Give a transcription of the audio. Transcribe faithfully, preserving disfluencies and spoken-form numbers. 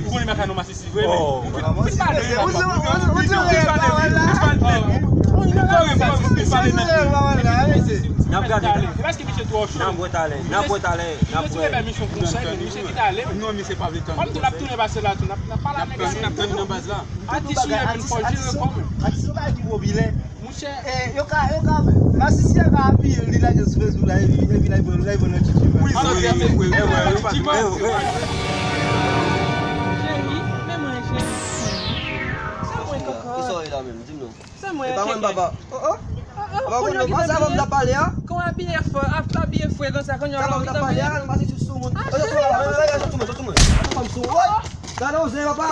Ou konnen m pa ka non masisi vre, men. N ap gade. N ap wè talè. N ap wè talè. N ap wè talè. Non, misye pa vle tann. Kòm tou n ap tounen pase la tou, n ap, n ap pale avèk li. N ap tann nan baz la. Atis ou ye, men fò jere kò w. Atis ou bagay ki popilè. Monchè. Eh, yo ka, yo ka, masisi a ka apiye l, li lage l sou Facebook la, epi, epi la, li pran, la, li pran nan tchitchi. Wi, sa se vre, vre, vre, vre. Cheri, men mwen, cheri. Se mwen, kòkòt. Kisa w ye la menm? Di m non. Se mwen, kèkèt. E pa mwen, papa. Oh, oh. Oh, oh, papa, kounye a non, ki sa te avan m t ap pale a? Kon abiye fre, ap abiye fre konsa, kounye a la, ki te abiye. Sa avan m t ap pale a, l pase sou moun. Oh, sou moun, sou moun. Sa non, se papa.